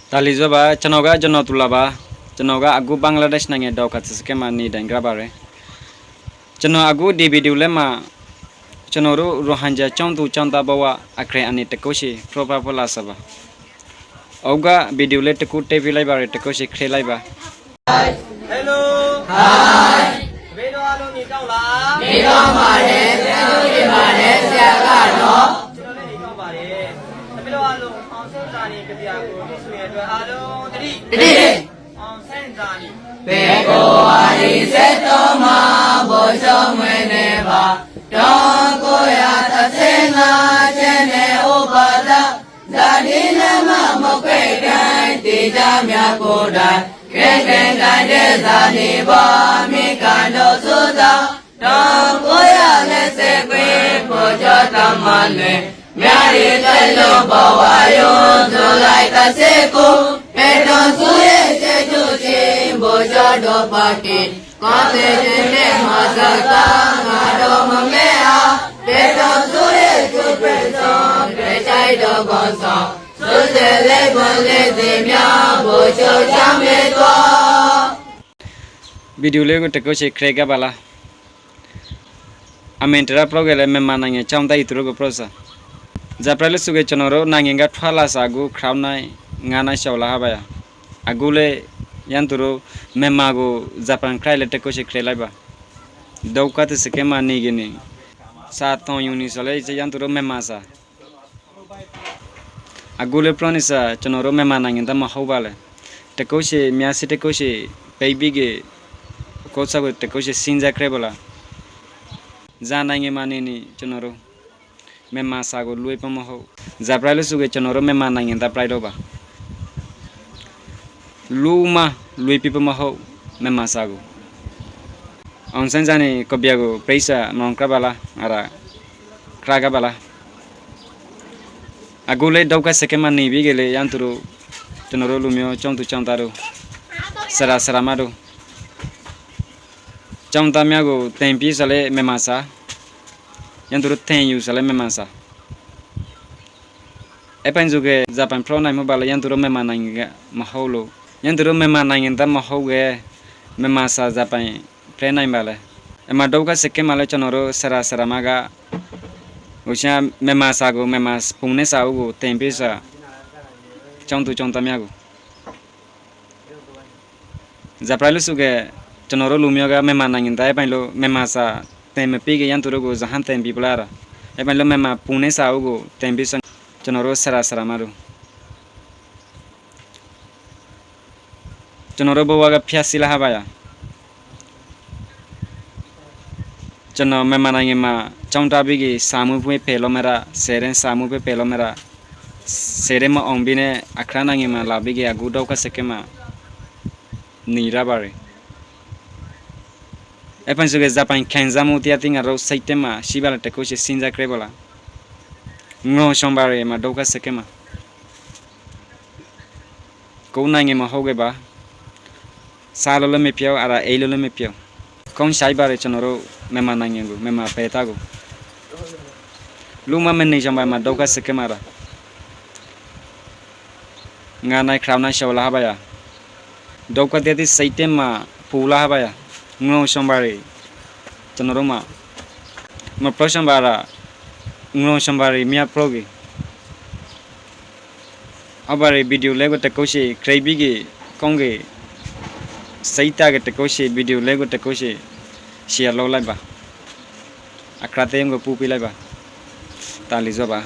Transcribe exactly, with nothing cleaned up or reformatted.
Tali zoba, canoga jono tulaba, canoga agu Bangladesh nange dauka tisikéma ni daingra bare. Cano agu di video lema, cano ru Rohingya chontu chonta bawa akre ani tekósi propa pola saba. Oga video le teku tepi laiba re tekósi kre laiba. Hello. Hi. တပည့်တော်အားလုံးနေကောင်းလား။ နေကောင်းပါတယ်။ ကျေးဇူးတင်ပါတယ်ဆရာကနော်။ ကျွန်တော်လည်းနေကောင်းပါတယ်။ တပည့်တော်အားလုံး အောင်ဆန်းစာနေကြပြကိုတွေ့ဆုံရတဲ့အတွက်အားလုံးသတိ။ သတိ။ အောင်ဆန်းစာနေ။ ဖေဖော်ဝါရီဆယ့်သုံးမှာ ဗိုလ်ချုပ်မှူးနေပါ ထောင့်ကိုးရာတစ်ဆယ့်ငါး ချက်နဲ့ဥပါဒ ဇာတိနဲ့မှမကွဲကံ တေချာမြတ်ကိုယ်တိုင် ကဲကဲကံတဲ့ဇာတိပေါ်မီးကံတို့သုသော ထောင့်ကိုးရာလေးဆယ့်ခွံ ဗိုလ်ချုပ်တမန်လွင် မြရီတလူဘဝရုံး ဇူလိုင်တစ်ဆယ့်ကိုး ပယ်ထောင်စုရဲ့ကျေးဇူးရှင် ဗိုလ်ချုပ်တို့ပါတီ ကောင်းတဲ့တင်တဲ့မှာစကားငါတို့မမေ့အောင် ပယ်ထောင်စုရဲ့ကျူပင်ဆောင် ကြဲကြိုက်တော်ကောင်းဆောင် စုစေလေးခွန်လေးသင်များ ဗိုလ်ချုပ်ချမ်းမြေ့တော်။ Video lego tekósi kre gabala. Amen tera proge le mema nange chaunta ituro go prosa. Zaprai le suge chonoro nange ga thuala sa agu kraunai nganai shaula habaya. Agu le yanturu mema go zapan krai le tekósi kre laiba. Dauka tisikéma ni gini. Sa ton yuni sole ise yanturu mema sa. Agu le proni sa chonoro mema nange da mahau bale. Tekósi miasi tekósi peibi ge kosa go tekósi sinja kre bala. Za nange mani ni chonoro. Mema sago lui pamo hó. Zaprai lu suge chonoro mema nange da prai doba. Luma lui pi pamo hó mema sago. Onsen zani kobiago preisa non krabala ara kragabala. Agule dauka sekema nibi gele yanturu chonoro lumio chontu chontaru. Sera sera madu. Chonta miago tempi sale mema sa. Yanturu ten yu sale mema sa. Epan zuge zapan pro nai mo bala yanturu mema nange mahau lo. Yanturu mema nange da mahau ge mema sa zapan pre nai bala. Ema dauka seke male chonoro sera sera maga. Usia mema sa go mema pune sa ugo tempi sa. Chontu chonta miago. Zaprai lu suge chonoro lumio ga mema nangin da epain lo mema sa tem pige yanturu go zahan tem pi bala ra. Epain lo mema pune sa ugo tem pi sa chonoro sera sera maru. Chonoro bowa ga phiasi la habaya. Chonoro mema nangin ma chonta bigi samu pui pelo mera, seren samu pui pelo mera. Seren ma ong bine akra nangin ma la bigi agu dauka seke ma nira bari. Epan suge zapan kenza muti ating aro saite ma sibala tekusi sinja krebala. Ngo sombari ma dauka seke ma. Kou nange ma hoge ba. Sa lolo me piau ara ei lolo me piau. Kon sai bare chonoro mema nange gu mema peta gu. Luma me ni sombai ma dauka seke mara. Nga nai krau nai shaula habaya. Dauka deti saite ma pula habaya. Ngo sombari chonoro ma. Ma pro sombara. Ngo sombari mia progi. Abari video lego tekausi krai bigi kongi saita ge tekausi video lego tekausi share lo laiba. Akrate yongo pupi laiba. Tali zoba.